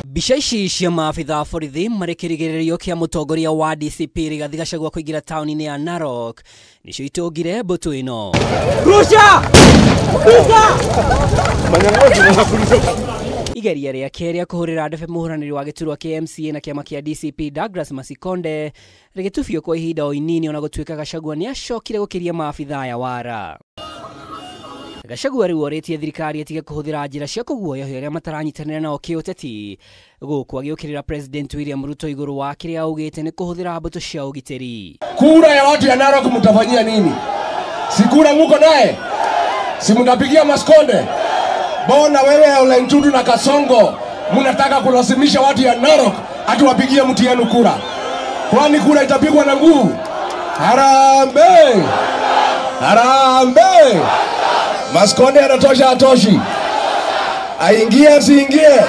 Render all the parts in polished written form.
Mbica ici cia maabitha a borithi marĩ kĩrigĩrĩrio kĩa mũtongoria wa DCP Rigathi Gachagua kũingĩra taũni-inĩ ya Narok nĩcio itũngire mbũtũ ĩno. Rusha! Rusha! Igeria rĩake rĩa kũhũrĩra ndebe mũhũranĩri wa gĩturwa kĩa MCA na kĩama kĩa DCP Douglas Masikonde rĩgĩtubio kwa ihinda o inini ona gũtuĩka Gachagua nĩacokire gũkĩria maabitha aya wara. Gachagua rĩu orĩtie thirikari ĩtige kũhũthĩra njĩra cia kũguoyohia arĩa mataranyitanĩra nao kĩũteti gũkũ agĩũkĩrĩra President William Ruto igũrũ wa kĩrĩa augĩte nĩ kũhũthĩra mbũtũ cia ũgitĩri. Kura ya watu ya Narok mtafanyia nini? Si kura muko naye? Si mtapigia Masikonde? Bona wewe Ole Ntutu na Kasongo mnataka kulazimisha watu ya Narok ati wapigie mtu yenu kura. Kwani kura itapigwa na nguvu? Harambee! Harambee! Masikonde anatosha atoshi. Aingie asiingie?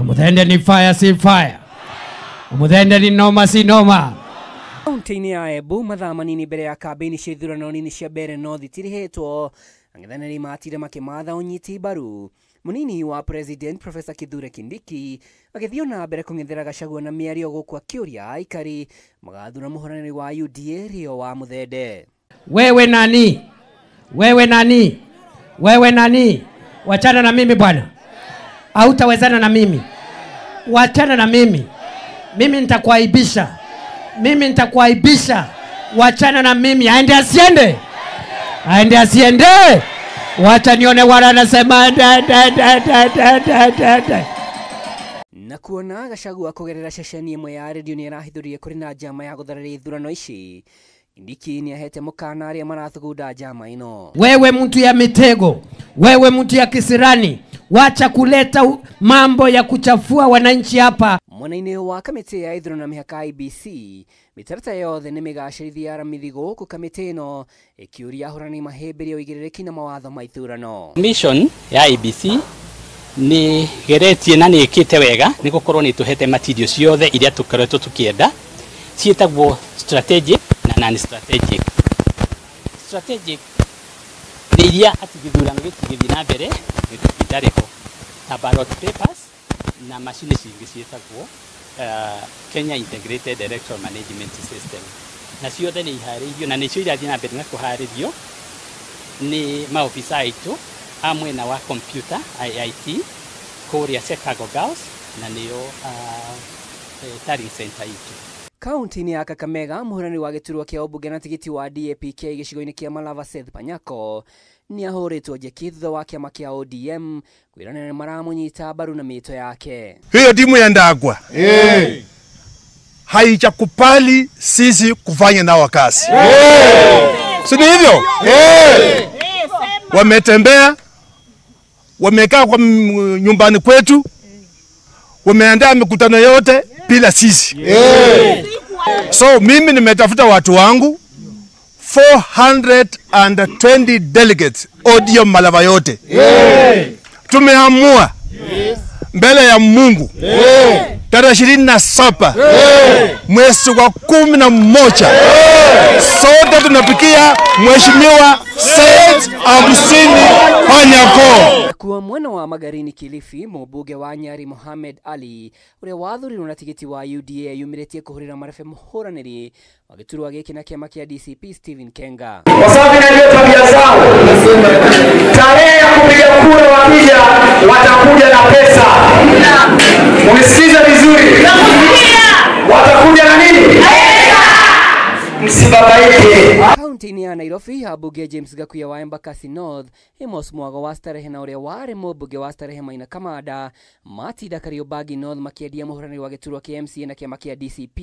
Muthende ni fire si fire. Muthende ni noma si noma. Kaunti-inĩ ya Embu mathaa manini mbere ya kambĩini cia ithurano nini cia Mbeere North itirihĩtwo ang'ethanĩri matire makĩmatha ũnyiti mbaru. Mũnini wa President Professor Kithure Kindiki agĩthiĩ na mbere kũng'ethera Gachagua na mĩario gũkũ akĩũria aikari magathura mũhũranĩri wa UDA Rio wa Muthende. Wewe nani? Wewe nani? Wewe nani? Wachana na mimi bwana. Hautawezana na mimi. Wachana na mimi. Mimi nitakuaibisha. Mimi nitakuaibisha. Wachana na mimi. Aende asiende? Aende asiende? Wacha nione wala anasema aende aende aende aende aende aende. Na kuona Gachagua kũgerera ceceni ĩmwe ya redio nĩarahithũrire kũrĩ na njama ya gũthararia ithurano ici. Kindiki nĩahete mũkana arĩa marathugunda njama ĩno. Wewe mtu ya mitego, wewe mtu ya kisirani, wacha kuleta mambo ya kuchafua wananchi hapa. Mwena-inĩ wa kamĩtĩ ya ithurano na mĩhaka IEBC mĩtaratara yothe nĩ mĩgacĩrithie aramithi gũkũ kamĩtĩ ĩno ĩkĩũria ahũrani mahĩmbĩrie ũigĩrĩrĩki na mawatho ma ithurano. Mission ya IEBC nĩ geretie na nĩ ĩkĩte wega nĩ gũkorwo nĩ tũhete material ciothe iria tũkoretwo tũkĩenda ciĩtagwo strategic na non-strategic. Strategic nĩ iria atĩ gĩthurano gĩtigĩthiĩ na mbere gĩtarĩ ho ta ballot papers na macini cingĩ ciĩtagwo Kenya Integrated Electoral Management System na ciothe nĩ iharĩirio na nĩcio irathiĩ na mbere na kũharĩrio nĩ maobisa aitũ a mwena wa computer IIT kũrĩa Chicago Girls na nĩo tallying center itũ. Kaunti-inĩ ya Kakamega mũhũranĩri wa gĩturwa kĩa ũmbunge na tigiti wa DAPK gĩcigo-inĩ kĩa Malava Seth Panyako nĩahũrĩtwo njeki thutha wa kĩama kĩa ODM kwĩranĩra nĩmaramũnyita mbaru na mĩto yake. Hiyo timu ya Ndagwa haijakubali sisi kufanya nao kazi. Si ni hivyo? Wametembea, wamekaa kwa nyumbani kwetu, wameandaa mikutano yote bila sisi. So mimi nimetafuta watu wangu 420 delegates ODM Malava yote. Tumeamua mbele ya Mungu tarehe 27 mwezi wa 11 sote tunapikia Mheshimiwa Seth Augustine Panyako. Kuwa mwena wa Magarini Kilifi mũmbunge wa Nyari Mohamed Ali ũrĩa wathurirwo na tigiti wa UDA yumĩrĩtie kũhũrĩra marebe mũhũranĩri wa gĩturwa gĩkĩ na kĩama kĩa DCP Stephen Kenga. Kwa sababu najua tabia zao, tarehe ya kupiga kura wakija watakuja na pesa. Unisikize vizuri, watakuja na nini? Msibabaike. Kaunti-inĩ ya Nairobi ambunge James Gakuya wa Embakasi North, Amos Mwago wa Starehe na ũrĩa warĩ mũmbunge wa Starehe Maina Kamanda matinda Kariobangi North makĩendia mũhũranĩri wa gĩturwa kĩa MCA na kĩama kĩa DCP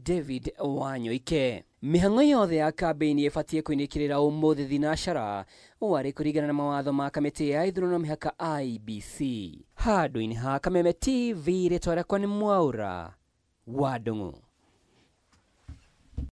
David Wanyoike. Mĩhang'o yothe ya kambĩini ĩbatiĩ kũinĩkĩrĩra ũmũthĩ thinacara warĩ kũringana na mawatho ma kamĩtĩ ya ithurano na mĩhaka IEBC. Handũ-inĩ ha Kameme TV rĩtwa rĩakwa nĩ Mwaũra wa Ndung'u.